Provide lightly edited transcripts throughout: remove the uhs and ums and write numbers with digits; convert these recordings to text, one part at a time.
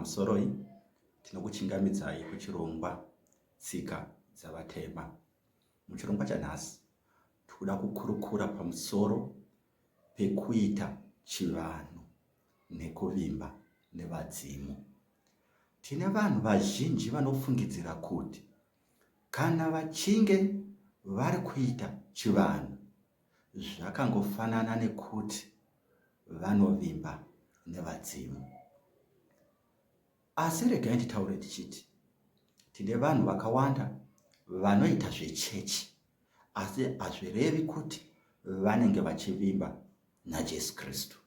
Pamusoroi, tinokuchingamidzai kuchirongwa Tsika dzaVatema. Muchirongwa chanhasi, tikuda kukurukura pamusoro pekuita chivanhu nekuvimba nevadzimu. Tine vanhu vazhinji vanofungidzira kuti kana vachinge vari kuita chivanhu zvakangofanana nekuti vanovimba nevadzimu. Asi regai nditaure ndichiti tine vanhu vakawanda vanoita zvechechi asi hazvirevi kuti vanenge vachivimba naJesu Kristu.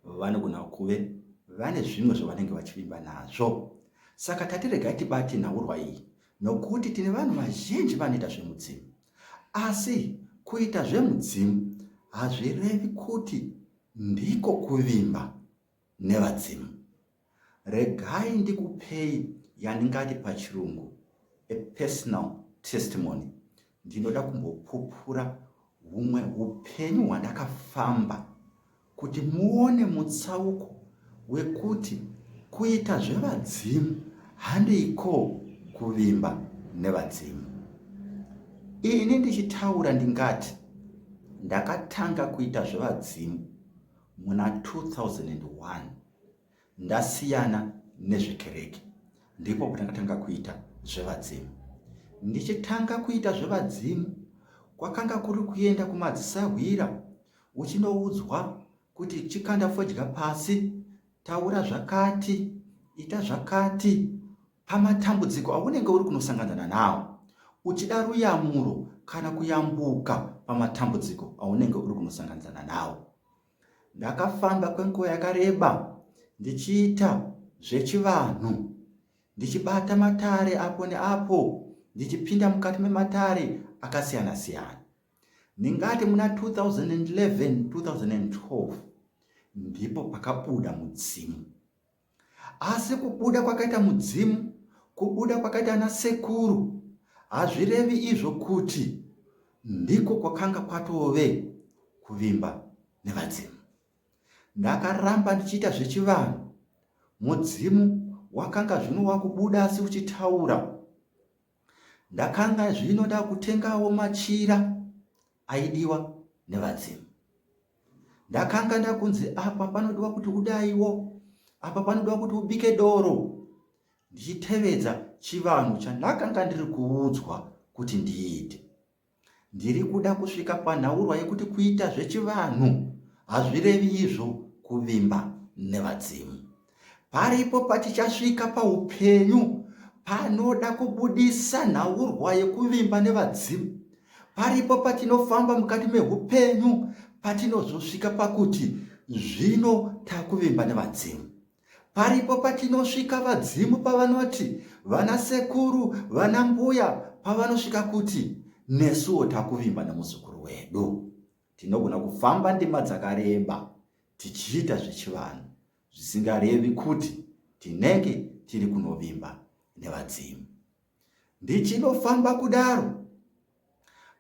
Vanogona kuve vane zvimwe zvavanenge vachivimba nazvo. Saka tati regai tibate nhaurwa iyi nokuti tine vanhu vazhinji vanoita zvemudzimu. Asi kuita zvemudzimu hazvirevi kuti ndiko kuvimba nevadzimu. Regai ndikupei yandingati pachirungu a personal testimony. Ndinoda kumbopupura humwe hupenyu hwandakafamba kuti muone mutsauko wekuti kuita zvevadzimu handiko kuvimba nevadzimu. Ini ndichitaura ndingati ndakatanga kuita zvevadzimu muna 2001 ndasiyana nezvekereke ndipo pandakatanga kuita zvevadzimu. Ndichitanga kuita zvevadzimu kwakanga kuri kuenda kumadzisahwira uchinoudzwa kuti chikanda fodya pasi, taura zvakati, ita zvakati pamatambudziko aunenge uri kunosangana nawo uchida ruyamuro kana kuyambuka pamatambudziko aunenge uri kunosanganidzana nawo. Ndakafamba kwenguva yakareba ndichiita zvechivanhu, ndichibata matare apo neapo, ndichipinda mukati mematare akasiyana-siyana. Ndingati muna 2011 2012 ndipo pakabuda mudzimu. Asi kubuda kwakaita mudzimu, kubuda kwakaita ana sekuru, hazvirevi izvo kuti ndiko kwakanga kwatove kuvimba nevadzimu. Ndakaramba ndichiita zvechivanhu, mudzimu wakanga zvino wakubuda asi uchitaura. Ndakanga zvino ndakutengawo machira aidiwa nevadzimu. Ndakanga ndakunzi apa panodiwa kuti udaiwo, apa panodiwa kuti ubike doro, ndichitevedza chivanhu chandakanga ndiri kuudzwa kuti ndiite. Ndiri kuda kusvika panhaurwa yekuti kuita zvechivanhu hazvirevi izvo kuvimba nevadzimu. Paripo patichasvika paupenyu panoda kubudisa nhaurwa yekuvimba nevadzimu. Paripo patinofamba mukati mehupenyu patinozosvika pakuti zvino takuvimba nevadzimu. Paripo patinosvika vadzimu pavanoti vana sekuru, vana mbuya pavanosvika kuti nesuwo takuvimba nemuzukuru wedu. Tinogona kufamba ndima dzakareba tichiita zvechivanhu zvisingarevi kuti tinenge tiri kunovimba nevadzimu. Ndichinofamba kudaro,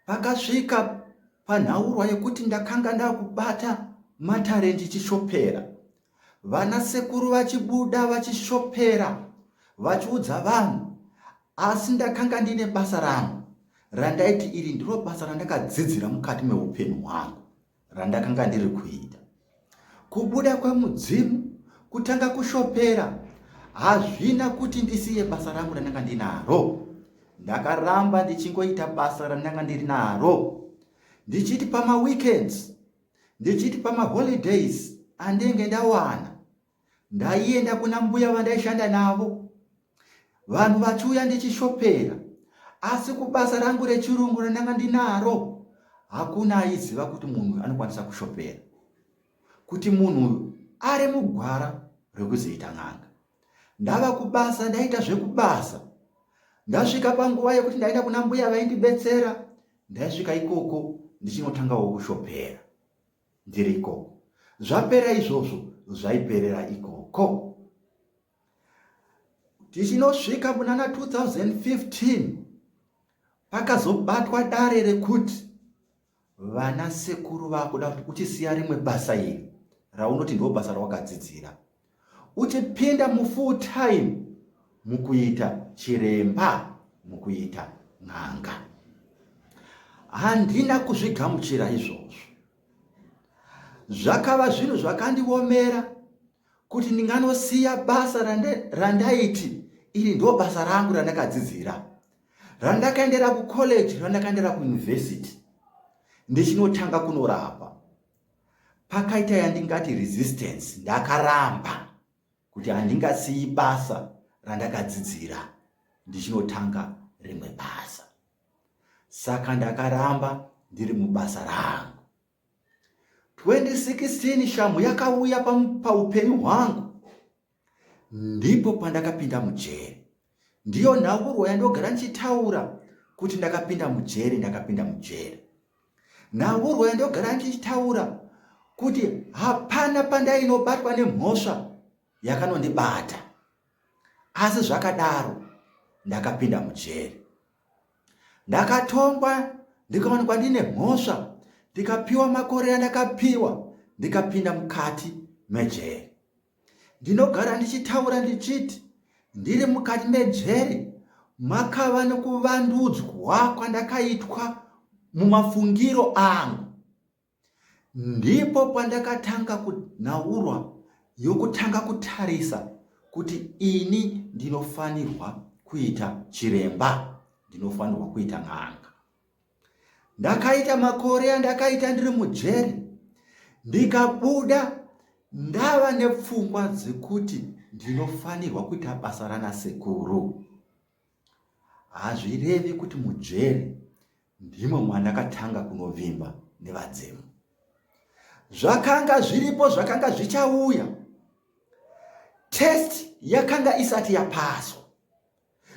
pakasvika panhaurwa yekuti ndakanga ndakubata matare ndichishopera. Vana sekuru vachibuda vachishopera vachiudza vanhu, asi ndakanga ndine basa rangu randaiti iri ndiro basa randakadzidzira mukati meupenyu hwangu randakanga ndiri kuita. Kubuda kwemudzimu, kutanga kushopera, hazvina kuti ndisiye basa rangu randanga ndinaro. Ndakaramba ndichingoita basa randanga ndiri naro, ndichiti pamaweekends, ndichiti pamaholidays andenge ndawana, Ndaienda kuna mbuya vandaishanda navo, vanhu vachiuya ndichishopera, asi kubasa rangu rechirungu randanga ndinaro hakuna aiziva kuti munhu uyu anokwanisa kushopera, kuti munhu uyu ari mugwara rekuzoita n'anga. Ndava kubasa, ndaita zvekubasa. Ndasvika panguva yekuti ndaenda kuna mbuya vaindibetsera, ndaisvika ikoko ndichinotangawo kushopera. Ndiri ikoko. Zvapera izvozvo zvaiperera ikoko. Tichinosvika munana 2015 pakazobatwa dare rekuti vana sekuru vakuda kuti uchisiya rimwe basa iri raunoti ndo basa rawakadzidzira. uchipinda mufull time mukuita chiremba, mukuita n'anga. Handina kuzvigamuchira izvozvo. Zvakava zvinhu zvakandiomera kuti ndinganosiya basa randaiti iri ndo basa rangu randakadzidzira, randakaendera kucollege, randakaendera kuuniversity, ndichinotanga kunorapa. Pakaita yandingati resistance, ndakaramba kuti handingasiyi basa randakadzidzira ndichinotanga rimwe basa. Saka ndakaramba ndiri mubasa rangu. 2016 shamhu yakauya paupenyu hwangu, ndipo pandakapinda mujeri. Ndiyo nhaurwa yandogara ndichitaura kuti ndakapinda mujeri, ndakapinda mujeri. Nhaurwa yandogara ndichitaura kuti hapana pandainobatwa nemhosva yakanondibata, asi zvakadaro ndakapinda mujeri. Ndakatongwa ndikawanikwa ndine mhosva, ndikapiwa makore andakapiwa, ndikapinda mukati mejeri. Ndinogara ndichitaura ndichiti ndiri mukati mejeri makava nekuvandudzwa kwandakaitwa mumafungiro angu. Ndipo pandakatanga kunhaurwa yokutanga kutarisa kuti ini ndinofanirwa kuita chiremba, ndinofanirwa kuita n'anga. Ndakaita makore andakaita ndiri mujeri, ndikabuda ndava nepfungwa dzekuti ndinofanirwa kuita basa ranasekuru. Hazvirevi kuti mujeri ndimo mwandakatanga kunovimba nevadzimu. Zvakanga zviripo, zvakanga zvichauya. Test yakanga isati yapaswa.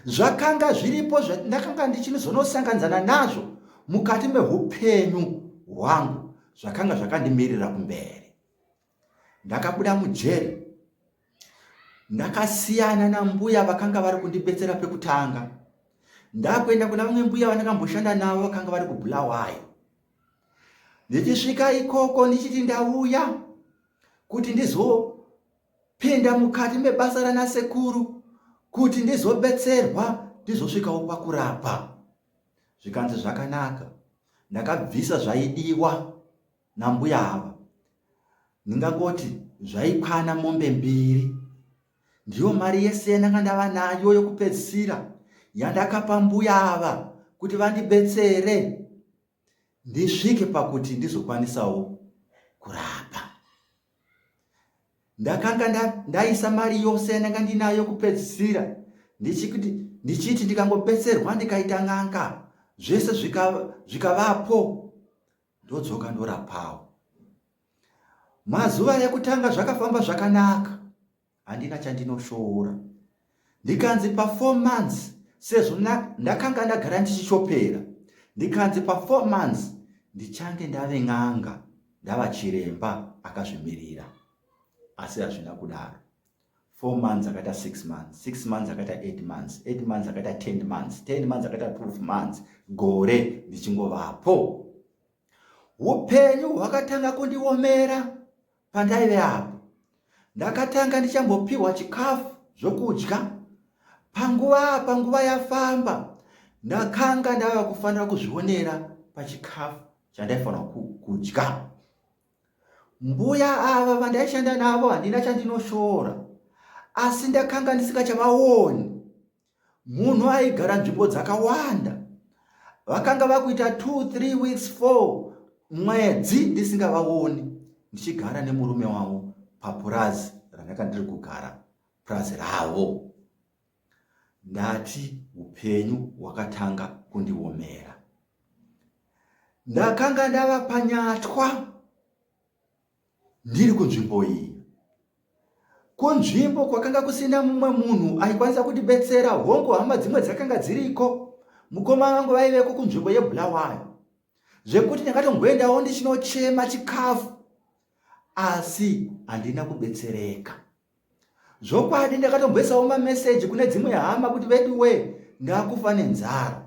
Zvakanga zviripo zvandakanga ndichizonosanganzana nazvo mukati mehupenyu hwangu, zvakanga zvakandimirira kumberi. Ndakabuda mujeri, ndakasiyana nambuya vakanga vari kundibetsera pekutanga, ndakuenda kuna vamwe mbuya vandakamboshanda navo vakanga vari kuBulawayo. Ndichisvika ikoko ndichiti ndauya kuti ndizopinda mukati mebasa ranasekuru kuti ndizobetserwa ndizosvikawo pakurapa. Zvikanzi zvakanaka. Ndakabvisa zvaidiwa nambuya ava, ndingangoti zvaikwana mombe mbiri. Ndiyo mari yese yandanga ndava nayo yokupedzisira yandakapa mbuya ava kuti vandibetsere ndisvike pakuti ndizokwanisawo kurapa. Ndakanga ndaisa mari yose yandanga ndinayo kupedzisira, ndichiti ndikangobetserwa ndikaita n'anga zvese zvikavapo, ndodzoka ndorapawo. Mazuva ekutanga zvakafamba zvakanaka, handina chandinoshora. Ndikanzi pa 4 months, sezvo ndakanga ndagara ndichichopera, ndikanzi pa 4 months ndichange ndave n'anga, ndava chiremba akazvimirira. Asi hazvina kudaro. 4 months akaita 6 months, 6 months akaita 8 months, 8 months akaita 10 months, 10 months akaita 12 months, gore ndichingovapo. Upenyu hwakatanga kundiomera pandaive apo. Ndakatanga ndichambopiwa chikafu zvokudya. Panguva apa nguva yafamba, ndakanga ndava kufanira kuzvionera pachikafu chandaifanira kudya. Mbuya ava vandaishanda navo handina chandinoshora, asi ndakanga ndisingachavaoni. Munhu aigara nzvimbo dzakawanda, vakanga vakuita 2 3 weeks 4 mwedzi ndisingavaoni, ndichigara nemurume wavo papurazi randanga ndiri kugara, purazi ravo. Ndati upenyu hwakatanga kundiomera. Ndakanga ndava panyatwa ndiri kunzvimbo iyi, kunzvimbo kwakanga kusina mumwe munhu aikwanisa kundibetsera. Hongu, hama dzimwe dzakanga dziriko, mukoma vangu vaiveko kunzvimbo yeBulawayo, zvekuti ndakatomboendawo ndichinochema chikafu, asi handina kubetsereka. Zvokwadi ndakatomboisawo mameseji kune dzimwe hama kuti veduwe ndakufa nenzara.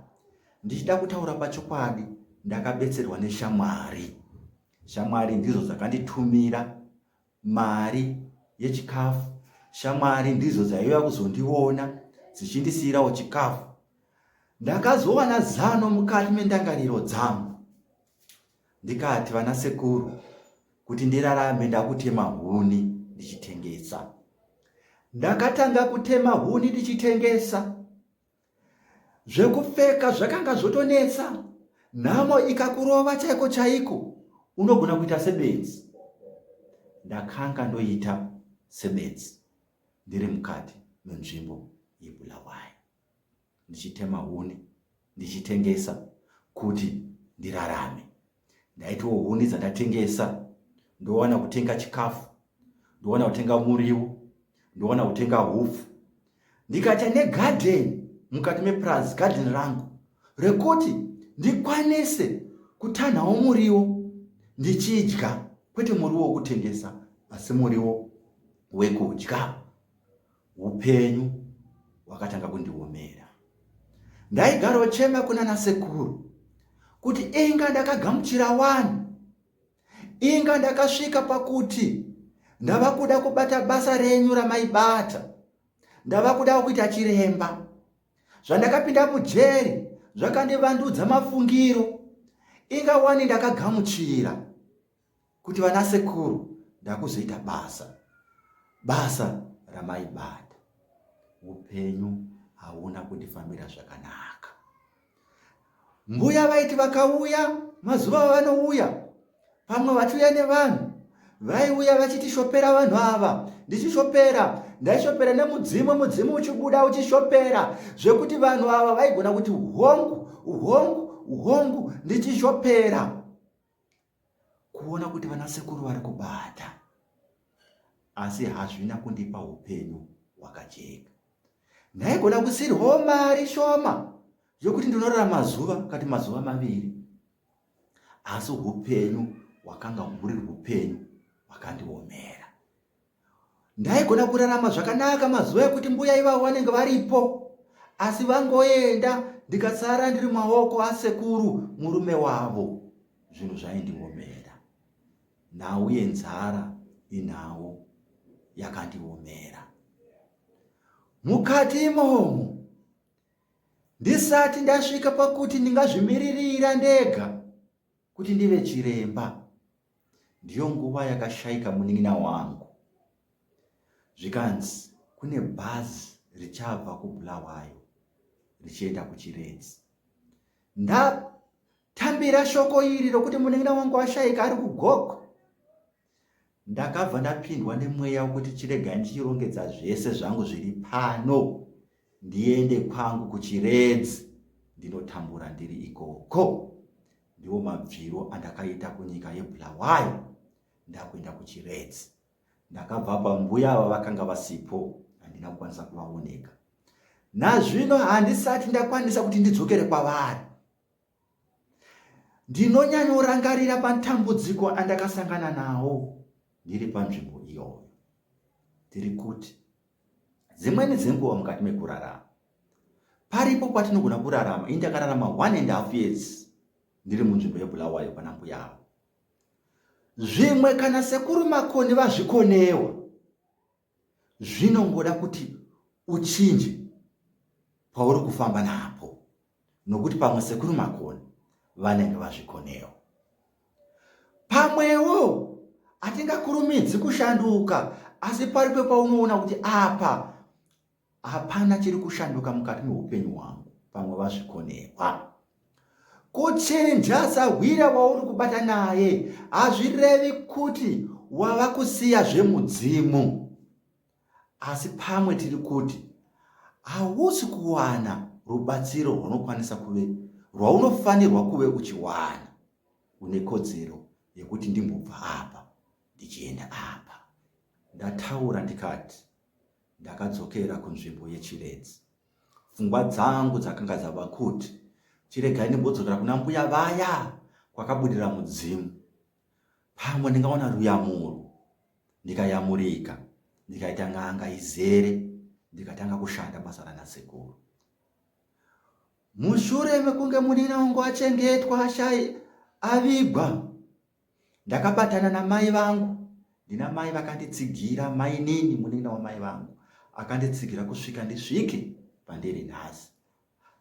Ndichida kutaura pachokwadi, ndakabetserwa neshamwari. Shamwari ndidzo dzakanditumira mari yechikafu. Shamwari ndidzo dzaiuya kuzondiona dzichindisiirawo chikafu. Ndakazowana zano mukati mendangariro dzangu. Ndikati vana sekuru kuti ndirarame ndakutema huni ndichitengesa. Ndakatanga kutema huni ndichitengesa. Zvekupfeka zvakanga zvotonetsa. Nhamo ikakurova chaiko chaiko unogona kuita sebenzi. Ndakanga ndoita sebenzi ndiri mukati menzvimbo yeBulawayo ndichitema huni ndichitengesa kuti ndirarame. Ndaitiwo huni dzandatengesa ndowana kutenga chikafu, ndowana kutenga muriwo, ndowana kutenga hupfu ndikaita negadheni mukati mepurazi gadheni rangu rekuti ndikwanise kutanhawo muriwo ndichidya kwete muriwo wokutengesa asi muriwo wekudya upenyu hwakatanga kundiomera ndaigarochema kuna nasekuru kuti inga ndakagamuchira wani inga ndakasvika pakuti ndava kuda kubata basa renyu ramaibata ndava kuda kuita chiremba zvandakapinda mujeri zvakandivandudza mafungiro inga wani ndakagamuchira kuti vana sekuru ndakuzoita basa basa ramaibata upenyu hauna kundifambira zvakanaka Mbuya vaiti vakauya mazuva avanouya pamwe vachiuya nevanhu vaiuya vachitishopera vanhu ava ndichishopera ndaishopera nemudzimu mudzimu uchibuda uchishopera zvekuti vanhu ava vaigona kuti hongu hongu hongu ndichishopera kuona kuti vanasekuru vari kubata asi hazvina kundipa upenyu hwakajeka ndaigona kusirwawo mari shoma yokuti ndinorara mazuva kati mazuva maviri asi upenyu hwakanga huri upenyu hwakandiomera Ndaigona kurarama zvakanaka mazuva ekuti mbuya ivavo vanenge varipo asi vangoenda ndikasara ndiri maoko asekuru murume wavo zvinhu zvaindiomera. Nhau yenzara inhau yakandiomera. Mukati imomo ndisati ndasvika pakuti ndingazvimiririra ndega kuti ndive chiremba ndiyo nguva yakashaika munin'ina wangu zvikanzi kune bhazi richabva kubulawayo richienda kuchiredzi ndatambira shoko iri rokuti munin'ina wangu ashaika ari kugoko Ndakabva ndapindwa nemweya wekuti chiregai ndichirongedza zvese zvangu zviri pano ndiende kwangu kuChiredzi ndinotambura ndiri ikoko. Ndiwo mabviro andakaita kunyika yeBulawayo ndakuenda kuChiredzi. Ndakabva apa mbuya ava vakanga vasipo handina kukwanisa kuvaoneka. Nazvino handisati ndakwanisa kuti ndidzokere kwavari. Ndinonyanyorangarira matambudziko andakasangana nawo ndiri panzvimbo iyoyo. Tiri kuti dzimweni dzenguva mukati mekurarama paripo patinogona kurarama. Ini ndakararama 1.5 years ndiri munzvimbo yeBulawayo pana mbuya avo. Zvimwe kana sekuru Makoni vazvikonewa zvinongoda kuti uchinje pauri kufamba napo nokuti pamwe sekuru Makoni vanenge vazvikonewo. Pamwewo hatingakurumidzi kushanduka asi paripo paunoona kuti apa hapana chiri kushanduka mukati meupenyu hwangu pamwe vazvikonewa. Kuchinja sahwira wauri kubata naye hazvirevi kuti wava kusiya zvemudzimu asi pamwe tiri kuti hausi kuwana rubatsiro rwaunokwanisa kuve rwaunofanirwa kuve uchiwana. Une kodzero yekuti ndimbobva apa ndichienda apa. Ndataura ndikati ndakadzokera kunzvimbo yeChiredzi. Pfungwa dzangu dzakanga dzava kuti chiregai ndimbodzokera kuna mbuya vaya kwakabudira mudzimu. Pamwe ndingawana ruyamuro ndikayamurika ndikaita n'anga izere ndikatanga kushanda basa ranasekuru. Mushure mekunge munin'ina wangu achengetwa ashai avigwa, ndakabatana namai vangu Ndina mai vakanditsigira, mainini munin'ina wamai vangu akanditsigira kusvika ndisvike pandiri nhasi.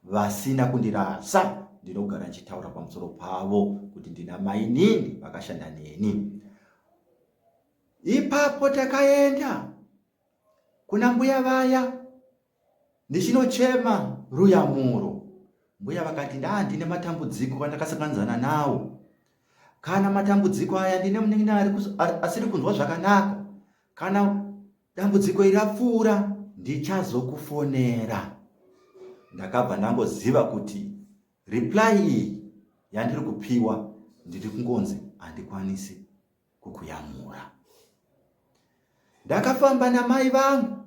Vasina kundirasa, ndinogara ndichitaura pamusoro pavo kuti ndina mainini vakashanda neni. Ipapo takaenda kuna mbuya vaya ndichinochema ruyamuro. Mbuya vakati ndaa ndine matambudziko andakasanganidzana nawo. Kana matambudziko aya ndine munin'ina asiri kunzwa zvakanaka. Kana dambudziko iri rapfuura ndichazokufonera. Ndakabva ndangoziva kuti reply iyi yandiri kupiwa ndiri kungonzi handikwanisi kukuyamura. Ndakafamba namai vangu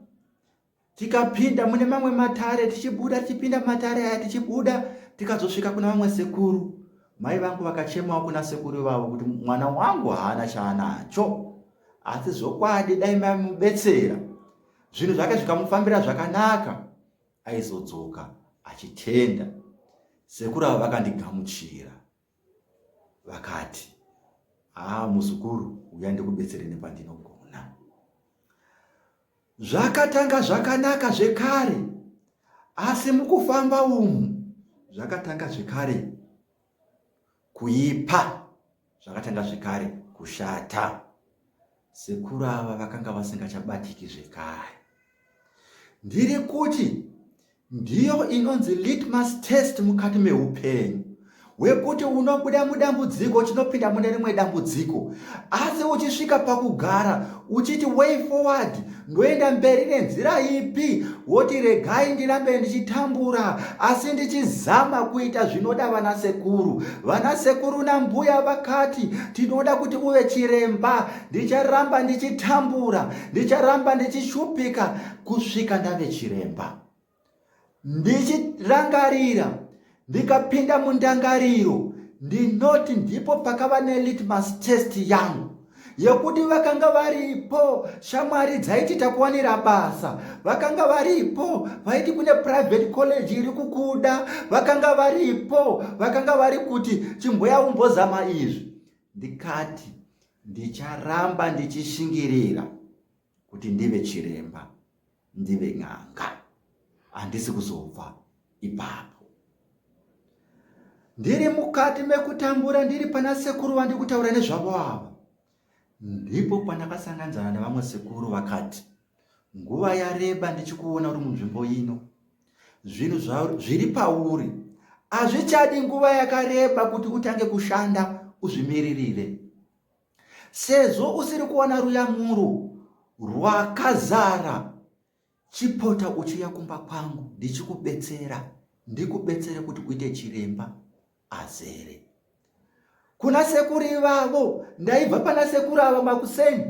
tikapinda mune mamwe matare tichibuda tichipinda matare aya tichibuda tikazosvika kuna vamwe sekuru. Mai vangu vakachemawo kuna sekuru vavo kuti mwana wangu haana chaanacho, asi zvokwadi dai maimubetsera zvinhu zvake zvikamufambira zvakanaka aizodzoka achitenda. Sekuru ava vakandigamuchira vakati haa muzukuru uya ndikubetsere nepandinogona. Zvakatanga zvakanaka zvekare asi mukufamba umu zvakatanga zvekare kuipa, zvakatanga zvekare kushata. Sekuru ava vakanga vasingachabatiki zvekare. Ndiri kuti ndiyo inonzi litmus test mukati meupenyu wekuti unobuda mudambudziko uchinopinda mune rimwe dambudziko asi uchisvika pakugara uchiti way forward ndoenda mberi nenzira ipi woti regai ndirambe ndichitambura asi ndichizama kuita zvinoda vanasekuru vanasekuru nambuya vakati tinoda kuti uve chiremba ndicharamba ndichitambura ndicharamba ndichishupika kusvika ndave chiremba ndichirangarira ndikapinda mundangariro ndinoti ndipo pakava nelitmus test yangu yekuti vakanga varipo shamwari dzaiti takuwanira basa vakanga varipo vaiti kune private college iri kukuda vakanga varipo vakanga vari kuti chimboya umbozama izvi ndikati ndicharamba ndichishingirira kuti ndive chiremba ndive n'anga handisi kuzobva ipapo ndiri mukati mekutambura ndiri pana sekuru vandiri kutaura nezvavo ava ndipo pandakasanganzana nevamwe sekuru vakati nguva yareba ndichikuona uri munzvimbo ino zvinhu zviri pauri hazvichadi nguva yakareba kuti utange kushanda uzvimiririre Sezvo usiri kuwana ruyamuro rwakazara, chipota uchiuya kumba kwangu ndichikubetsera, ndikubetsere kuti uite chiremba azere. Kuna sekuru ivavo, ndaibva pana sekuru ava makuseni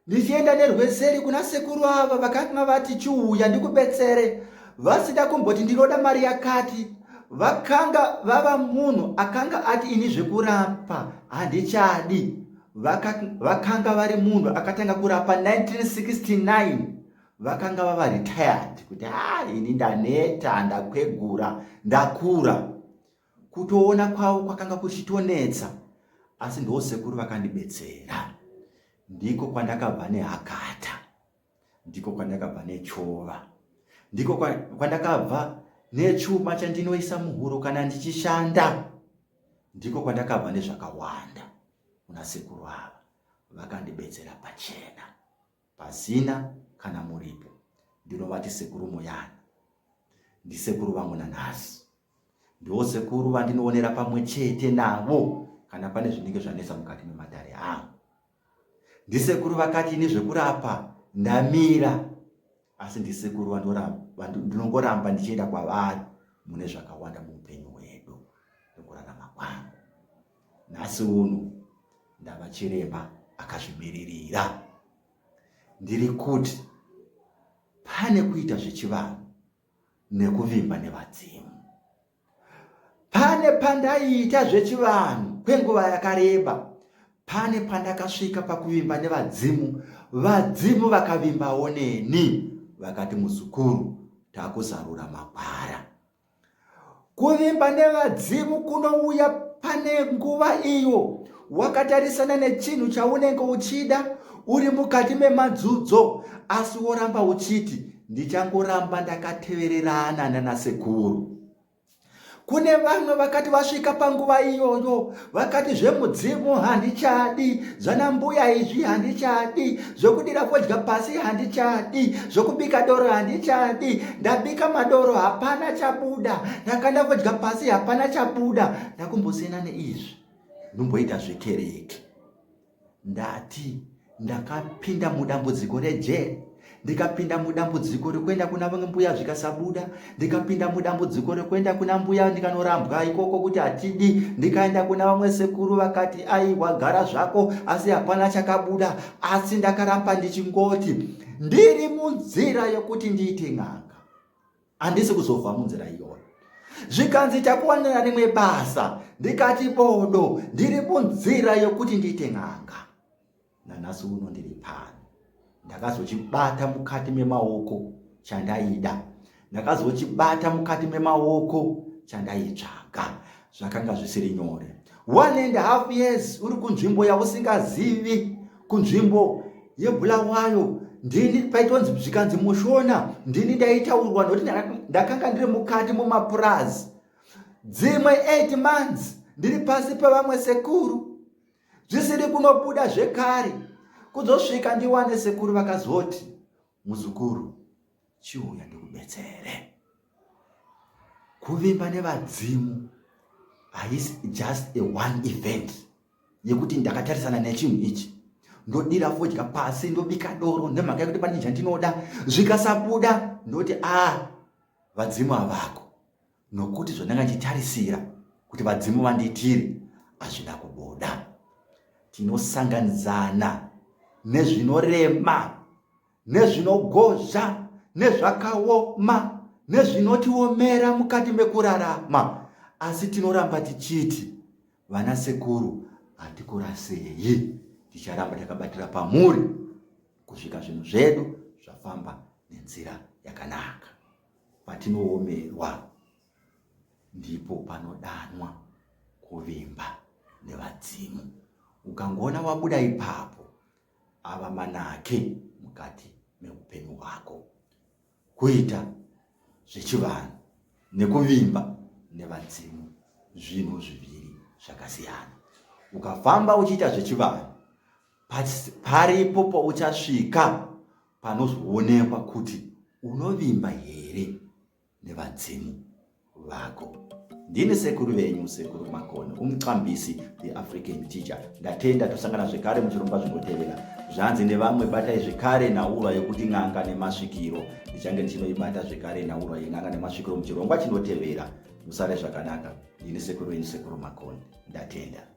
Ndichienda nerweseri kuna sekuru ava vakanga vati chiuya ndikubetsere vasina kumboti ndinoda mari yakati. Vakanga vava munhu akanga ati ini zvekurapa handichadi. Vakanga vari munhu akatanga kurapa 1969 vakanga vava retired kuti ha ah, ini ndaneta ndakwegura ndakura. Kutoona kwavo kwakanga kuchitonetsa asi ndosekuru vakandibetsera. Ndiko kwandakabva nehakata, ndiko kwandakabva nechova, ndiko kwandakabva nechuma chandinoisa muhuro kana ndichishanda, ndiko kwandakabva nezvakawanda kuna sekuru ava vakandibetsera pachena pasina kana muripo. Ndinovati sekuru Moyana, ndisekuru vangu nanhasi. Ndivo sekuru vandinoonera pamwe chete navo kana pane zvinenge zvanetsa mukati mematare angu. Ndisekuru vakati ini zvekurapa ndamira asi ndisekuru ndinongoramba ndichienda kwavari mune zvakawanda muupenyu hwedu nekurarama kwangu. Nhasi uno ndava chiremba akazvimiririra. Ndiri kuti pane kuita zvechivanhu nekuvimba nevadzimu. Pane pandaiita zvechivanhu kwenguva yakareba, pane pandakasvika pakuvimba nevadzimu, vadzimu vakavimbawo neni, vakati muzukuru takuzarura magwara. Kuvimba nevadzimu kunouya pane nguva iyo wakatarisana nechinhu chaunenge uchida. uri mukati memadzudzo, asi woramba uchiti ndichangoramba ndakatevererana nanasekuru. Kune vamwe vakati vasvika panguva iyoyo vakati zvemudzimu handichadi, zvana mbuya izvi handichadi, zvekudira fodya pasi handichadi, zvekubika doro handichadi, ndabika madoro hapana chabuda, ndakanda fodya pasi hapana chabuda, ndakumbosiyana neizvi ndomboita zvekereke. Ndati ndakapinda mudambudziko rejeri, ndikapinda mudambudziko rekuenda kuna vamwe mbuya zvikasabuda, ndikapinda mudambudziko rekuenda kuna mbuya ndikanorambwa ikoko kuti hatidi, ndikaenda kuna vamwe sekuru vakati aiwa gara zvako, asi hapana chakabuda. Asi ndakaramba ndichingoti ndiri munzira yokuti ndiite n'anga, handisi kuzobva munzira iyoyo. Zvikanzi takuwanira rimwe basa, ndikati bodo, ndiri munzira yokuti ndiite n'anga. Nanhasi uno ndiri pano, ndakazochibata mukati memaoko chandaida, ndakazochibata mukati memaoko chandaitsvaga. Zvakanga zvisiri nyore. 1.5 years uri kunzvimbo yausingazivi, kunzvimbo yeBulawayo. Ndini paitonzi zvikanzi muShona, ndini ndaitaurwa nokuti ndakanga ndiri mukati mumapurazi. Dzimwe 8 months ndiri pasi pevamwe sekuru, zvisiri kunobuda zvekare. Kuzosvika ndiwane sekuru vakazoti, muzukuru chiuya ndikubetsere. Kuvimba nevadzimu haisi just a one event yekuti ndakatarisana nechinhu ichi ndodira fodya pasi ndobika doro nemhaka yekuti pane chandinoda, zvikasabuda ndoti a vadzimu havako, nokuti zvandanga ndichitarisira kuti vadzimu vandiitire hazvina kubuda. Tinosanganidzana nezvinorema, nezvinogozha, nezvakaoma, nezvinotiomera mukati mekurarama, asi tinoramba tichiti vana sekuru hatikurasei, ticharamba takabatira pamuri kusvika zvinhu zvedu zvafamba nenzira yakanaka. Patinoomerwa ndipo panodanwa kuvimba nevadzimu. Ukangoona wabuda ipapo, ava manake mukati meupenyu hwako. Kuita zvechivanhu nekuvimba nevadzimu zvinhu zviviri zvakasiyana. Ukafamba uchiita zvechivanhu, paripo pauchasvika panozoonekwa kuti unovimba here nevadzimu vako. Ndini sekuru venyu, Sekuru Makoni, umxambisi, the African teacher. Ndatenda, tosangana zvekare muchirongwa zvinotevera. Zvanzi nevamwe, batai zvekare nhaurwa yokuti n'anga nemasvikiro. Ndichange ndichinoibata zvekare nhaurwa yen'anga nemasvikiro muchirongwa chinotevera. Musare zvakanaka. Ndini sekuru venyu, Sekuru Makoni. Ndatenda.